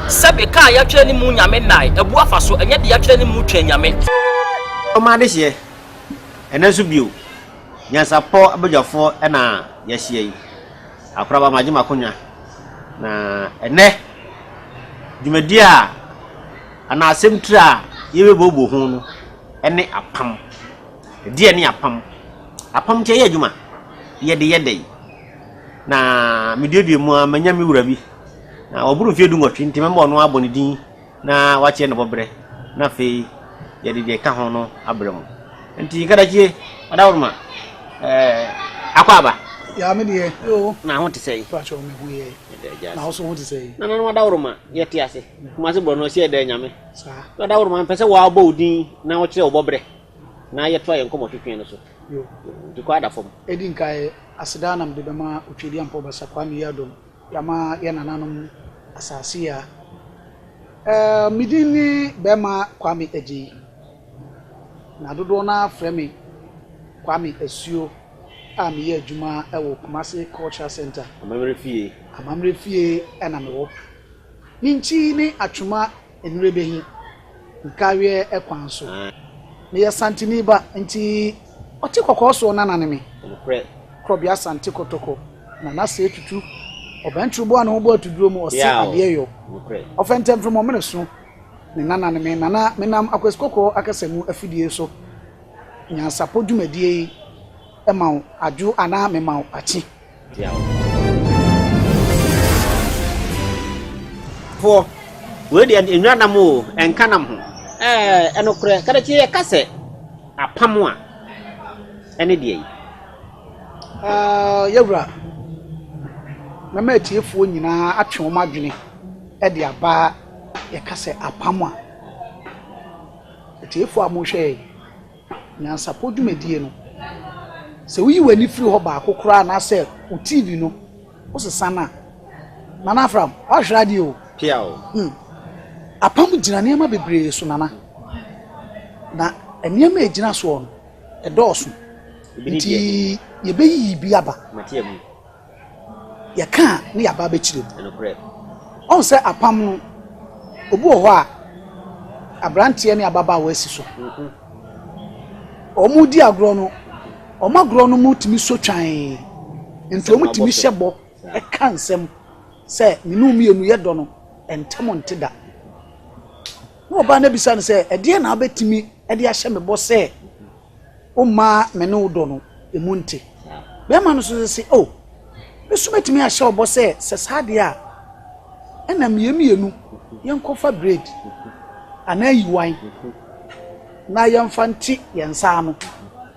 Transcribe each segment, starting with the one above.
Sɛbe kaa yɛatwerɛ ne mu Nyame nnae, abu afa so, ɛnyɛ deɛ yɛatwerɛ ne mu Twɛn Nyame. Ɔma adehyeɛ, ɛnnɛ nso bio, nyansapɔ abadwafoɔ na yɛahyia yi. Akoraba magye m'akonnwa, na ɛnnɛ dwumadie a anaa asɛmtire a yɛbɛbooboo ho no ne apam. Ɛdeɛn ne apam? Apam nti ɛyɛ adwuma? Yɛde yɛ dɛn? Na meduadua mu ara manya me wura bi. Na waboro mfeɛ dunwɔtwe nti mɛma ɔno abɔ ne din na wakyerɛ ne bɔberɛ na afei yɛde deɛ ɛka ho no abrɛ mo. Nti Kadakyie, Ɔdaworoma, ɛɛ akɔ aba. Ya me deɛ, yoo. Na ho te sɛn? Pakyɛ me ho yɛ. Na wo so ho te sɛn? Nananom Adaworoma, yɛte ase. Kumase borɔ no ɔsi ɛdɛ nyame. Saa. Ɔdaworoma, mpɛ sɛ wɔabɔ wo din na wokyerɛ wo bɔberɛ na yɛtoa yɛn nkɔmmɔtwetwe no so. Yo. Nti kɔ ada fam. Edi nkae, aseda na mede bɛma Otwedeampɔ Basa Kwame Yiadom Yɛama yɛn nananom asase yi a. Eh, me din ne Bɛɛma Kwame Agyei. Na dodoɔ no ara frɛ me Kwame Asuo a meyɛ adwuma wɔ Kumasi Cultural Centre. Amammerɛ fie. Amammerɛ fie na mewɔ. Me nkyi ne Atwoma Nnurebehi. Nkaweɛ kwan so. Meyɛ Santini ba, nti ɔte kɔkɔɔ soɔ nana ne me. Nokorɛ. Korɔbea Sante Kotoko, Nana Sɛɛ Tutu, Ɔbɛntoro boa ne ho bɔ atuduro mu, ɔse adeɛ yɔ. Nokorɛ. Ɔfɛntɛmfrem ɔmene so, ne nana ne me. Nana, menam Akwasi Kɔkɔɔ akasamu afidie so nyansapɔ dwumadie yi ma wo adwo anaa mema wo akye. Tia wo. Foɔ, wei deɛ nnwa nam o, ɛnka nam ho. Ɛɛ, ɛnokorɛ, kadakye yɛka sɛ apam a, ɛne deɛ yi. Uh, yɛwura, mɛma atiefoɔ nyinaa atwe wɔn adwene de aba yɛka sɛ apam a. Atiefoɔ a mohwɛ yi, Nyansapɔ dwumadie no, sɛ woyi w'ani firi hɔ baako koraa anaasɛ wo TV no wosesa no a, Nana Afram, woahwere adeɛ o. Pia o. Hmm. Apam gyina nneɛma bebree so, Nana. Na nneɛma a ɛgyina soɔ no, ɛdɔɔso. Nti yɛbɛyiyi bi aba. Mate amu. Yɛka a ne yɛaba abɛkyerɛ mu. Nokorɛ. Ɔhu sɛ apam no, obi wɔ hɔ a, aberanteɛ ne ababaawa asi so. Wɔn di agorɔ no, wɔn agorɔ no mu tumi so twann. Nti wɔn tumi hyɛ bɔ ka nsɛm sɛ me ne wo mmienu yɛ dɔ no, ntɛm nte da. Na ɔbaa no abisa no sɛ, ɛdeɛn na wobɛtumi de ahyɛ me bɔ sɛ Womma me ne wo dɔ no emu nte. Bɛrima no nso se, O, me nso mɛtumi ahyɛ wo bɔ sɛ, sɛ saa deɛ a, ɛnna mmea mmienu yɛnkɔfa bread anaa yiwan na yɛmfa nte yɛn nsa ano.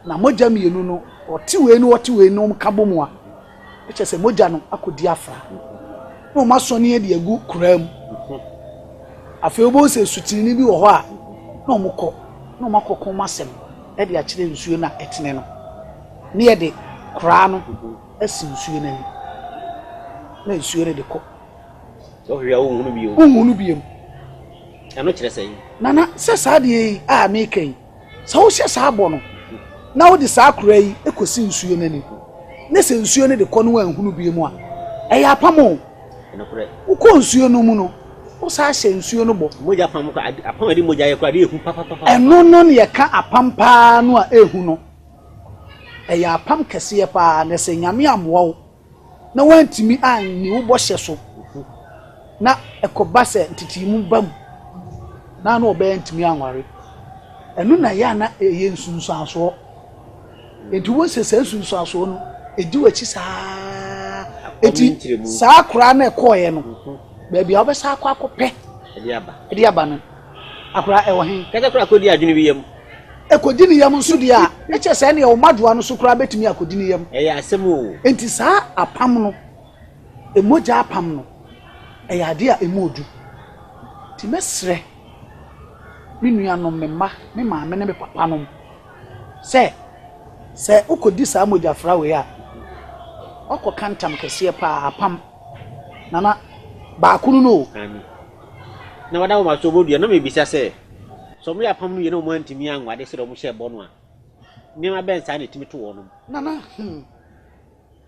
Na mogya mmienu no, ɔte wei ne ɔte wei no ka bɔ mu a, Kyerɛ sɛ mogya no akɔdi afra na wɔn asɔne adi agu koraa mu. Afei wobɛhu sɛ nsutene bi wɔ hɔ a na wɔkɔ na wɔakɔko wɔn asɛm de akyerɛ nsuo no a ɛtene no ne yɛde koraa no asi nsuo no ani na nsuo no de kɔ. Wohwehwɛ a wonhunu bio. Wonhunu bio. Ɛno kyerɛ sɛn? Nana, sɛ saa deɛ yi a meka yi, Sɛ wohyɛ saa bɔ no, na wode saa koraa yi kɔsi nsuo no ani, ne sɛ nsuo no de kɔ no woanhunu bio mu a, ɛyɛ apam o. Wokɔ nsuo no mu no, wosan hyɛ nsuo no bɔ. Mogya apam kora, apam a ɛde mogya yɛ kora, de ehu papapapa. Ɛno no na yɛka apam paa no a ehu no. Ɛyɛ apam kɛseɛ paa, na sɛ Nyame ammoa wo na woantumi anni wo bɔhyɛ so, na ɛkɔba sɛ ntetee ba mu na na ɔbɛyɛ ntumi anware. Ɛno na ɛyɛ a na ɛyɛ nsunsuansoɔ. Nti wohu sɛ saa nsunsuansoɔ no, ɛdi w'akyi saa. Nti saa koraa na ɛkɔɔeɛ no, baabi a wobɛsa akɔ akɔpɛ ɛde aba no, akora ɛwɔ he? Kɛkɛ koraa kɔdi adwene bi yam. Ɛkɔdi ne yam nso deɛ a, na kyerɛ sɛ ɛneɛ wo mmadwoa no so koraa bɛtumi akɔdi ne yam. Ɛyɛ asɛm o. Enti saa apam no, mogya apam no, ɛyɛ adeɛ a ɛmu ɔdu. Nti mɛsrɛ me nuanom, me mma, me maame ne me papanom sɛ, sɛ wokɔdi saa mogyafra wei a, woakɔka ntam kɛseɛ paa, apam. Nana, baako no no o. Aane. Na wɔda wɔn aso bɔ dua. Na mebisa sɛ, Sɛ wɔyɛ apam no wie na wɔantumi anware sɛdeɛ wɔhyɛɛ bɔ no a, nneɛma bɛn saa na ɛtumi to wɔn? Nana, hmm.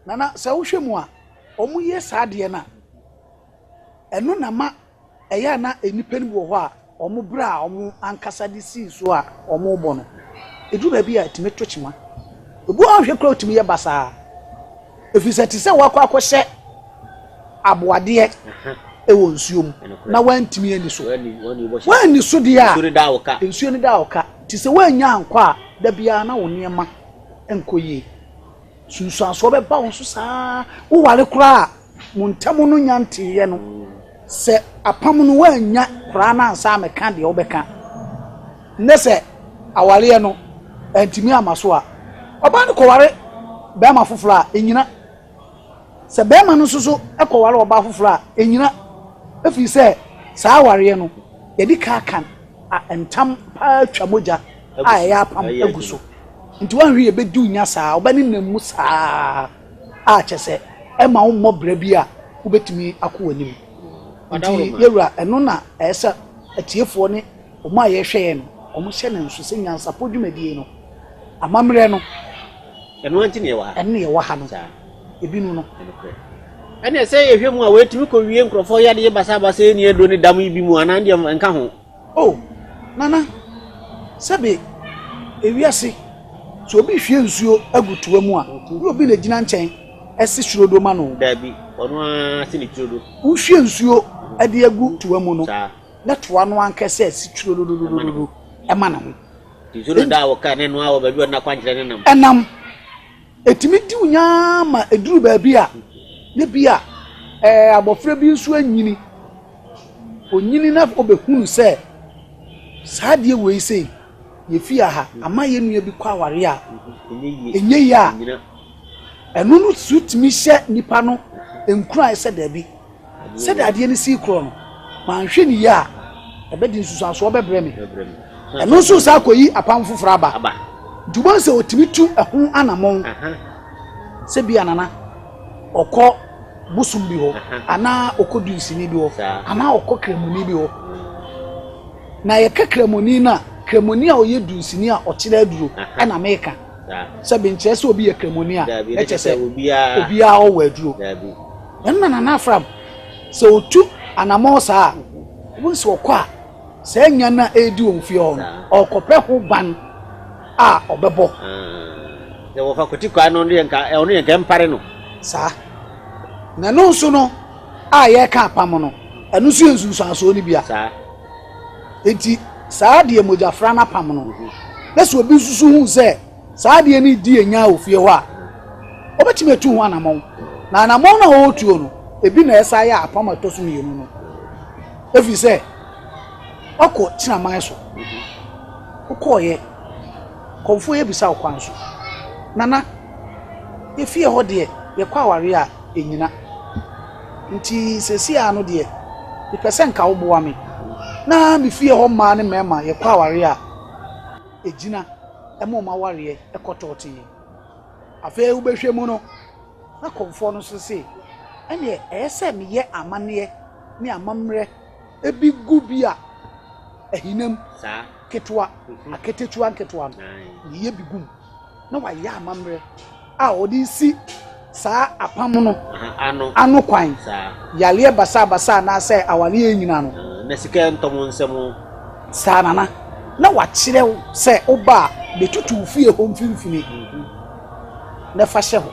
Nana, sɛ wohwɛ mu a, wɔyɛ saa adeɛ no a, ɛno na ma Ɛyɛ a na nnipa no bi wɔ hɔ a, wɔn bra a wɔn ankasa de sii so a wɔrebɔ no, ɛduru baabi a ɛtumi to kyema. Obi wɔ hɔ a ɔnhwɛ koraa ɔtumi yɛ basaa. Ɛfiri sɛ te sɛ wakɔ akɔhyɛ aboadeɛ wɔ nsuo mu na wantumi ani so. Wanni so deɛ a, nsuo no da wo ka. Nti sɛ woannya ankɔ a, da biara na wo nneɛma nkɔ yie. Sunsuansoɔ bɛba wo so saa. Woware koraa a, mo ntam no nya nteeɛ no, sɛ apam no woannya koraa no ansa ammɛka deɛ wobɛka. Nnɛ sɛ awareɛ no antumi amma so a, ɔbaa no kɔware barima foforɔ a, ɛnyina. Sɛ barima no nso so kɔware ɔbaa foforɔ a, ɛnyina. Ɛfiri sɛ saa awareɛ no, yɛde ka aka ntam paa twa mogya a ɛyɛ apam agu so. Nti woanhwɛ yɛ bɛdi wo nya saa, wobɛnenam mu saa a kyɛ sɛ ɛma wo mmɔ bra bi a wobɛtumi akɔ w'anim. Nti yɛwura ɛno na ɛyɛ sɛ atiefoɔ ne wɔn a yɛhwɛ yɛn no wɔn hyɛ ne nso sɛ nyansapɔ dwumadie no amammerɛ no ɛno nti na yɛwɔ ha ɛno na yɛwɔ ha no ebi no no ɛne sɛ yɛhwɛ mu a wɔatumi kɔwie nkurɔfoɔ yadeɛ basabasa ɛni aduro ne dam yi bi mu anaa deɛ nka ho Oh, Nana, sɛbe ewiase, sɛ obi hwie nsuo agu toa mu a, nyɛ obi na egyina nkyɛn se surodo ma no. Dabi, ɔno ara se ne turodo. Wohwie nsuo de agu toa mu no, na toa no ankasa si turododododo ma ne ho. Nsuo no da a wɔka ne noa wɔ baabi a ɔde n'akwankyerɛ no nam. Ɛnam. Ɛtumi di wo nyaa ma ɛduru baabi a, ne bi a ɛɛ abɔfra bi nso anyini. Onyini na ɔbɛhunu sɛ saa adeɛ wei sei yɛfie ha ama yɛn nua bi kɔ awareɛ a ɛnyɛ yie a, ɛno no so tumi hyɛ nipa no nkuran sɛ daabi, sɛdeɛ adeɛ no sii korɔ no, manhwɛ no yie a, ɛbɛde nsusuansoɔ bɛbrɛ me. Ɛno nso saa kɔyi apam foforɔ aba. Nti wobɛhu sɛ ɔtumi tu ɛho anammɔn sɛ bi a nana ɔkɔ bosom bi hɔ anaa ɔkɔ dunsini bi hɔ anaa ɔkɔ kramoni bi hɔ. Na yɛka kramoni no a, kramoni a ɔyɛ dunsini a ɔkyerɛ aduro ɛna meka. Sɛ benkyerɛ sɛ obi yɛ kramoni a, na kyerɛ sɛ obiara ɔwɔ aduro. Ɛno na Nana Afram sɛ ɔtu anamɔn saa a, wobɛhu sɛ ɔkɔ a saa nya no a ɛredi wɔn fie hɔ no, ɔrekɔpɛ ho ban a ɔbɛbɔ. Sɛ wɔfa kwati kwan no, ɔno yɛ nka ɔno yɛ nka ɛmpare no. Saa. Na ɛno nso no a yɛreka apam no, ɛno nso yɛ nsunsuansoɔ no bi a. Saa. Enti saa deɛ mogyafra no apam no, na sɛ obi nso so hu sɛ saa adeɛ no redi anya wɔ fie hɔ a, ɔbɛtumi atu ho anammɔn. Na anammɔn no a ɔretuo no, ebi na ɛsan yɛ apam a ɛtɔ so mmienu no. Ɛfiri sɛ, ɔkɔ Kyinaman so, wokɔɔyɛ, kɔmfoɔ yɛ bisa wo kwan so. Nana, yɛfie hɔ deɛ, yɛkɔ awareɛ a, ɛnyina. Nti seesei ara no deɛ, mepɛ sɛ nka woboa me na me fie hɔ mmaa ne mmarima yɛkɔ awareɛ a, ɛgyina ma wɔn awareɛ kɔ tɔɔtee. Afei wobɛhwɛ mu no, na kɔmfoɔ no nso se, ɛnneɛ ɛyɛ sɛ meyɛ amanneɛ ne amammerɛ bi gu bi a ahinam ketewa, aketetua nketewa no, meyɛ bi gu mu. Na wayɛ amammerɛ a ɔde resi saa apam no ano kwan. Yareɛ basabasa anaasɛ awareɛ nyina no. Na sika ntɔ mo nsam. Saa nana, na wakyerɛ wo sɛ woba a bɛtutu wo fie hɔ mfimfini na fa hyɛ hɔ.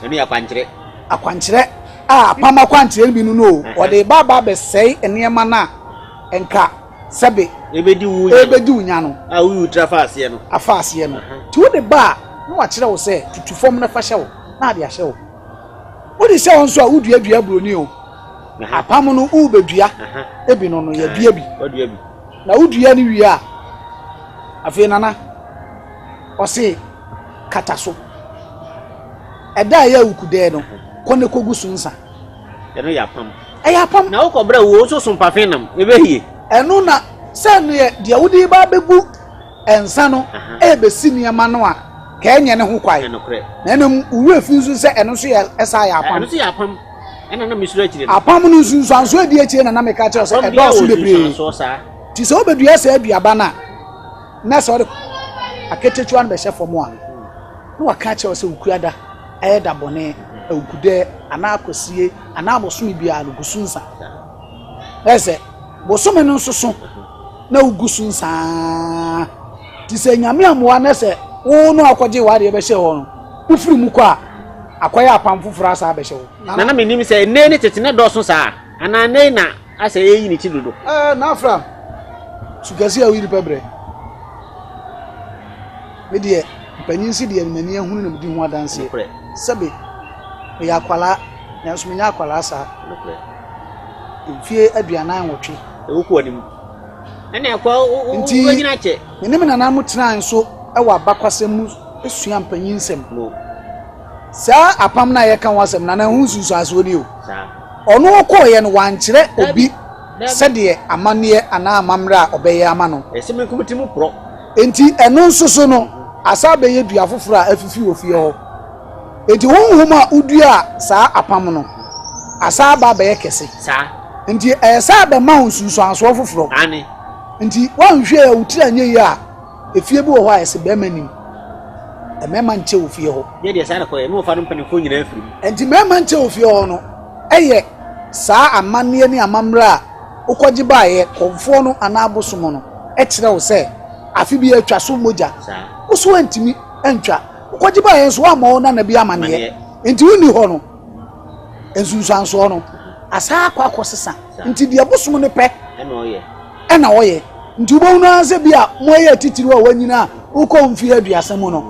Ɛno yɛ akwankyerɛ. Akwankyerɛ a apam akwankyerɛ no bi no no o, ɔde ba aba abɛsɛe nneɛma no a nka sɛbe ebedi wo nya ebedi wo nya no. A woyi wo tiri afa aseɛ no. Afa aseɛ no. Nti wode ba a na wakyerɛ wo sɛ tutu fam na fa hyɛ wo na ade ahyɛ wo. Wode hyɛ hɔ nso a woduadua buroni o. Apam no wobɛdua ebi no no yɛdua bi. Na wodua no wie a afei nana ɔse kata so. Ɛda a ɛyɛ awukudɛɛ no kɔ ne kɔgu so nsa. Ɛno yɛ apam. Ɛyɛ apam. Na wokɔ brɛ wo nso so mpafe nam ɛbɛhie. Ɛno na sɛ no yɛ deɛ wode ba abɛgu nsa no ɛrebɛsi nneɛma no a ka ɛnyɛ ne ho kwae. Na ɛnam wo werɛ fi nso sɛ ɛno nso yɛ ɛsa yɛ apam. Ɛno nso yɛ apam. Ɛna na mesuro akyire no. Apam no nsunsuansoɔ adi akyire na na meka kyerɛ sɛ ɛdɔɔso bebree. Nti sɛ wobɛdua saa aduaba no a na sɛ wode aketewa no bɛhyɛ fam a na waka akyerɛ wo sɛ wokua da ɛyɛ da bɔne, awukudɛ anaa akwasie anaa bosome biara no gu so nsa. Ɛsɛ bosome no nso so na wogu so nsaa. Nti sɛ Nyame ammoa na sɛ wo no akɔgye w'adeɛ bɛhyɛ hɔ no, wofiri mu kɔ a, akɔyɛ apam foforɔ asa abɛhyɛ hɔ. Na na mennim sɛ nnɛ ne tete na ɛdɔɔso saa anaa nnɛ na asɛ ɛreyi ne ti dodo. Ɛɛ Nafra, su kɛse a woyi nipa brɛ. Me deɛ, mpanyin se deɛ m'ani ahunu na medi ho adanseɛ. Sɛbe, meyɛ akwadaa, nanso menyɛ akwadaa saa. Mfie 48. Ɛwɔ kɔ anim. Ɛna ɛkɔ Nti, wobɛnyina akyɛ. Me ne me nananom tenae nso wɔ abakwasɛm mu sua mpanyin nsɛm. Saa apam no a yɛka ho asɛm no, na ɛho nsunsuansoɔ ni o. Ɔno ɔkɔeɛ no, wankyerɛ obi sɛdeɛ amanneɛ anaa amammerɛ a ɔbɛyɛ ama no. Ɛsɛ me nko me ti mu porɔ. Enti ɛno nso so no, asan abɛyɛ dua foforɔ a afifi wɔ fie hɔ. Enti honhom a woduaa saa apam no, asan aba abɛyɛ kɛse. Saa. Enti ɛyɛ sɛ abɛma wo nsunsuansoɔ foforɔ. Aane. Enti woanhwɛ a wo tiri anyɛ yie a, efie bi wɔ hɔ a yɛse bɛrima nnim. Mmarima nkyɛ wɔ fie hɔ. Yɛ deɛ saa na kɔyɛ, me wɔfa no mpanimfoɔ nyinaa firi mu. Enti mmarima nkyɛ wɔ fie hɔ no yɛ saa amanneɛ ne amammerɛ a wokɔgye baeɛ, kɔmfoɔ no anaa abosom no kyerɛ wo sɛ afe biara twa so mogya. Wo so antumi antwa. Wokɔgye baeɛ nso woammɔ wo nana bi amanneɛ. Enti wonni hɔ no, nsunsuansoɔ no asan akɔ akɔsesa. Nti deɛ bosom no pɛ ɛna ɔyɛ. Nti wobɛhunu ara sɛ bi a moayɛ atitiriw a woanyini a wokɔ mfeɛ 30 mu no,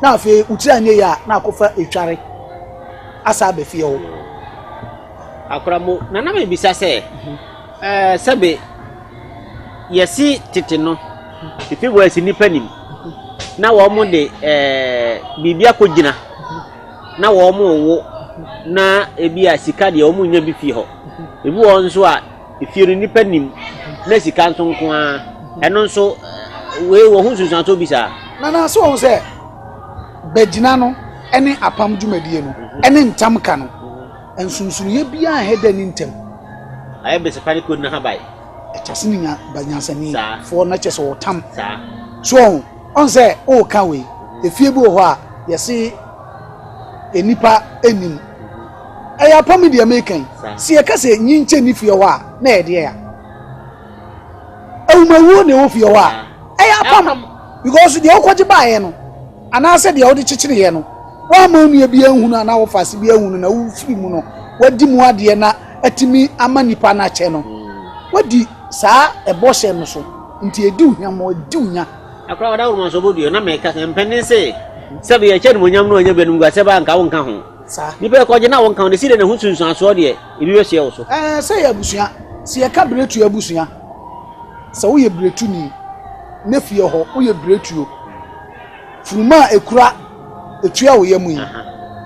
na afei wo tiri anyɛ yie a na akɔfa etware asa aba fie hɔ. Akora mo, na na mebisa sɛ, ɛɛ sɛbe yɛsi tete no, efi wɔ asi nipa nim, na wɔn de ɛɛ biribi akɔgyina, na wɔn rewo, na ebi a sika deɛ wɔn nnya bi fie hɔ. Ebi wɔ hɔ nso a efie no nipa nim, na sika nso nko ara, ɛno nso wei wɔ ho nsunsuansoɔ bi saa. Na na so wɔn sɛ bɛgyina no ne apam dwumadie no ne ntam ka no nsonsonoeɛ biara nhɛ da ni ntam. Ayɛ besepa ne kuro no haban. Ɛkyɛ ne nya ba nyansani foɔ na kyɛ sɛ ɔtam. So ɔho ɔn sɛ ɔɔka wei efie bi wɔ hɔ a yɛse nnipa nnim. Ɛyɛ apam deɛ meka yi. Sɛ yɛka sɛ nyinkyɛ nni fie hɔ a na ɛyɛ deɛ ya. Awumawuo na ɛwɔ fie hɔ a ɛyɛ apam because deɛ wokɔgye baeɛ no anaasɛ deɛ wode kyekyereeɛ no woamma wo nua bi anhunu anaa wo faase bi anhunu na wofiri mu no wadi mu adeɛ na atumi ama nipa no akyɛ no wadi saa ɛbɔhyɛ no so nti ɛdi wo hwammɔ ɛdi wo nya. Akora wada woroma nso bɔdua na meka sɛ mpanin se sɛ bɛyɛ kyɛ animuonyam no anya bianom gua sɛ baa nka wo nka ho. Saa. Nipa ɛkɔgye na wo nka ho na ɛsi dɛ na ho sunsuansoɔ deɛ ebi bɛsoɛ wo so. Ɛɛ sɛ yɛ abusua sɛ yɛka biretuo abusua sɛ woyɛ biretuni ne fie hɔ woyɛ biretuo funuma a ekura etua wo yam yi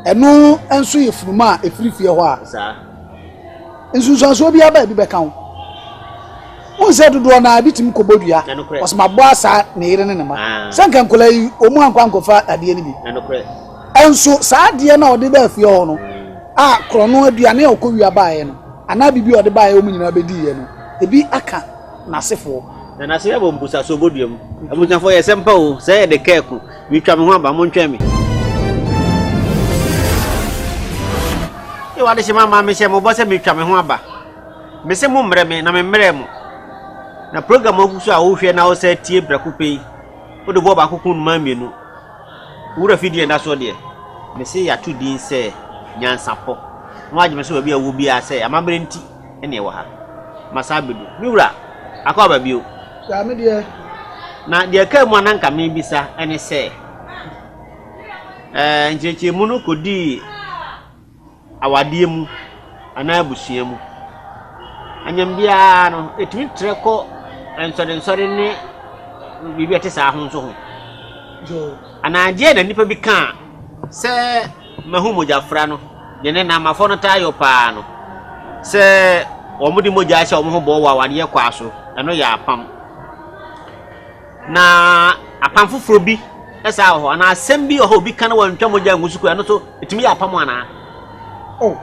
ɛno nso yɛ funuma a efiri fie hɔ a nsunsuansoɔ bi aba ebi bɛka ho wọn sɛ dodoɔ naa ebi tumi kɔbɔ dua ɔsɛ ma bɔ asa ne yere ne ne ma ah. sɛ nka nkɔla yi wɔn ankɔ ankɔfa adeɛ no bi ɛnso saa adeɛ no a ɔde baa fie hɔ no a korɔno aduane a ɔkɔ wia baeɛ no anaa biribi a ɔde baeɛ wɔn nyinaa bɛdiiɛ no ebi aka n'asefoɔ. Na n'ase yɛ bɔ mpusa so obodua mu. Abusuafoɔ yɛ sɛmpa o, sɛ yɛ de kɛɛko, metwa me ho aba, montwɛn me. Ewa adehye ma maa mehyɛ mo bɔ sɛ metwa me ho aba. Mese mo mmerɛ me na me mmerɛ mo. Na program agu so a wohwɛ na wosa tie prɛko pɛ yi, wode boɔ baako ko nnomaa mmienu. Wura fidie nna soɔ deɛ, mese yɛato din sɛ Nyansapɔ. Na wagye me so baabi a wowɔ biara sɛ amammerɛ nti. ɛne ɛwɔ ha. Masan abɛdu. Me wura, akɔ aba bio. Saa me deɛ. Na deɛ ɛkaa mu a na nka mebisa ɛne sɛ, ɛɛ nkyerɛkyerɛmu no kɔdii awadeɛ mu anaa abusua mu. Anyam biara no, ɛtumi trɛ kɔ nsɔrensɔre ne biribi a ɛte saa ho nso ho. Anaa deɛ na nnipa bi ka sɛ Mahu mogyafra no, deɛ ne Naamafoɔ no taa yɔ paa no, sɛ wɔde mogya ahyɛ wɔn ho bɔ wɔ awadeɛ kwaa so, ɛno yɛ apam. Na apam foforɔ bi saa wɔ hɔ, anaa asɛm bi wɔ hɔ obi ka na wantwa mogya ngu so kura, ɛno nso ɛtumi yɛ apam anaa? Oh,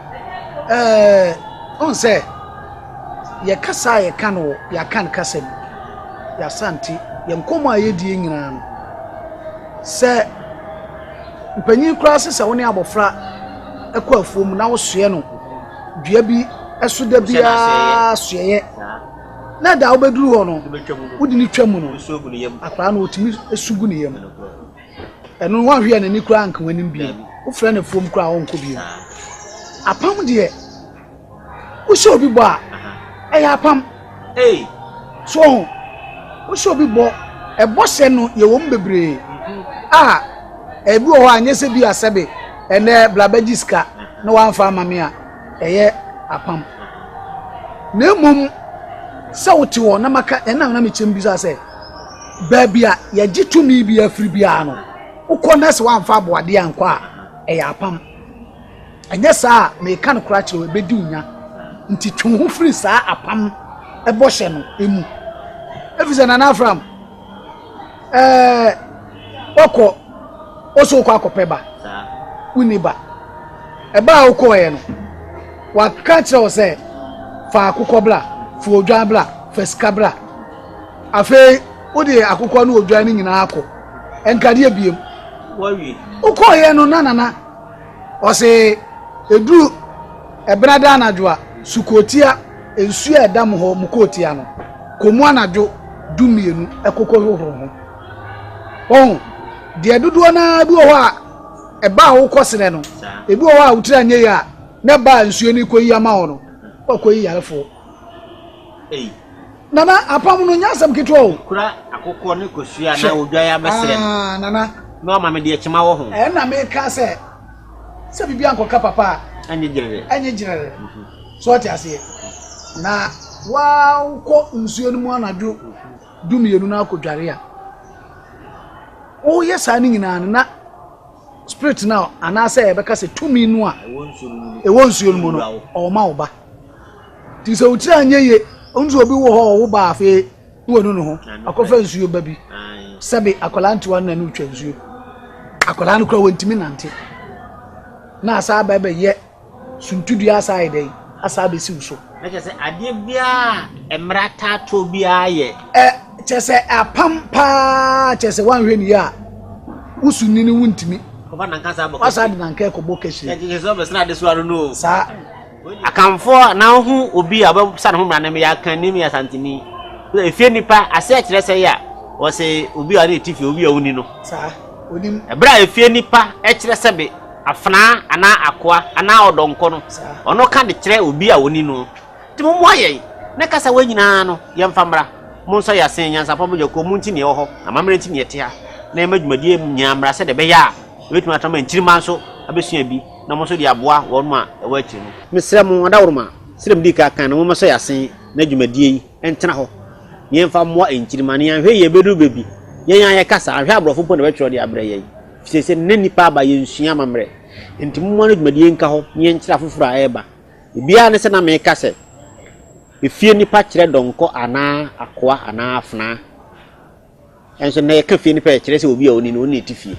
ɛɛ, ɔn sɛ yɛ kasa a yɛka no wɔ yɛaka no kasa mu, yɛasante, yɛn nkɔmmɔ a yɛdie nyinaa no, sɛ Mpanyin koraa se sɛ wo ne abɔfra kɔ afuom na wosoɛ no dua bi so da biara soɛeɛ. Na da wobɛduru hɔ no, wode no twa mu no, akwadaa no ɔtumi su gu ne yam. Ɛno woanhwɛ a n'ani koraa nka w'anim bio. Wofrɛ no afuom koraa ɔnkɔ bio. Apam deɛ, wohyɛ obi bɔ a, ɛyɛ apam. So ho, wohyɛ obi bɔ, ɛbɔ hyɛ no yɛwɔ mu bebree a ebi wɔ hɔ a nyɛ sɛ bi asɛbe ɛnɛ bla bɛgye sika na wamfa ama me a ɛyɛ apam. Na mmom sɛ wote hɔ na maka ɛnam na mekyɛm bisa sɛ baabi a yɛgye tumi bi afiri biara no wokɔ na sɛ woamfa aboadeɛ ankɔ a ɛyɛ apam. Ɛnyɛ saa a meka no koraa kyerɛ wo ɛbɛdi wo nya. Nti twe wo ho firi saa apam bɔhyɛ no mu. Ɛfiri sɛ Nana Afram ɛɛ wakɔ ɔsɛ wokɔ akɔpɛ ba wonni ba ɛba a wokɔɔyɛ no waka kyerɛ wo sɛ fa akokɔ bra fa odwan bra fa sika bra afei wode akokɔ ne odwan no nyinaa akɔ nkadeɛ biem wokɔɔyɛ no na nana Ɔse ɛduru ɛbenada anadwo a, sukootia, nsuo a ɛda mo hɔ, mo kootia no, kɔ mu anadwo dummienu kɔkɔ hohoro ho. Wahu? Deɛ dodoɔ no ara bi wɔ hɔ a, ɛba a wokɔ serɛ no, ebi wɔ hɔ a wotiri anyɛ yie a, na ɛba a nsuo no kɔyi ama wo no, wakɔyi yarefoɔ. Nana, apam no nyɛ asɛm ketewa o. Kura akokɔ ne kosua na odwan abɛsrɛ no. Ah, nana. Na wama me deɛ kyema wɔ ho. Ɛna meka sɛ, sɛ biribi ankɔka papa a. Ɛnyɛ gyerere. Ɛnyɛ gyerere. So ɔte aseɛ. Na wokɔ nsuo no mu anadwo dumienu na akɔdware a, woyɛ saa no nyinaa no na spirit no anaasɛ yɛbɛka sɛ tumi no a ɛwɔ nsuo no mu no ɔma wo ba. Nti sɛ wo tiri anyɛ yie, wohu sɛ obi wɔ hɔ a ɔwo ba afei na wanu ne ho akɔfa nsuo ba bi. Sɛbe akwadaa ntewa no na ne wotwa nsuo. Akwadaa no koraa wɔntumi nante. Na asa aba bɛyɛ suntudua asa ayɛ dɛn asa abɛsi wo so. Na kyerɛ sɛ adeɛ biara a mmara taa toɔ biara yɛ. Ɛ kyerɛ sɛ apam paa kyerɛ sɛ woanhwɛ ne yie a wo so nini wontumi. Kɔfa nanka saa bɔ kɛseɛ. Wasa de nanka ɛkɔbɔ kɛseɛ. Kyerɛ sɛ ɔbɛsena adesoa no no o. Saa. Akanfoɔ anaa wohu obi a ɔbɛsa ne ho mmara no meyɛ Akanni meyɛ Asanteni. Efie nipa aseɛ kyerɛ sɛ yɛ a wɔse obi a ɔne ɛte fie obi a ɔnni no. Saa, onim. Ɛberɛ a efie nipa kyerɛ sɛbe afenaa anaa akoa anaa ɔdɔnkɔ no, ɔno ka de kyerɛ obi a ɔni no. Nti mommoa yɛn na kasa wei nyinaa no yɛmfa mmra. Monsɔ yɛn asen, nyansapɔ badwakuo, monti nea ɛwɔ hɔ, amammerɛ nti na yɛte ha, na yɛmma dwumadie nyinaa mmra sɛdeɛ ɛbɛyɛ a yɛbɛtumi atena ma nkyirimma nso abɛsua bi. na wɔn nso de aboa wɔn a ɛwɔ akyiri no. Mesrɛ mo, adaworoma, sɛdeɛ medii kan kae no, mommɛsɔ yɛn asen na dwumadie yi ntena hɔ na yɛmfa mmoa nkyirimma no. Yɛanhwɛ yie a, ɛbɛduru berɛ bi, yɛn ara yɛkasa, anhwɛ a aborɔfo mpo na wɔbɛtwerɛ de abrɛ yɛn. Ɛfiri sɛ nnɛ nnipa aba, yɛnsua amammerɛ. Enti momma no dwumadie yi nka hɔ na yɛnkyerɛ afoforɔ a ɛreba. Ebiara ne sɛ na meka sɛ, efie nipa kyerɛ dɔnkɔ anaa akoa anaa afenaa. Nso nnɛ yɛka fie nipa a, ɛkyerɛ sɛ obi a ɔni no, ɔno na ɛte fie.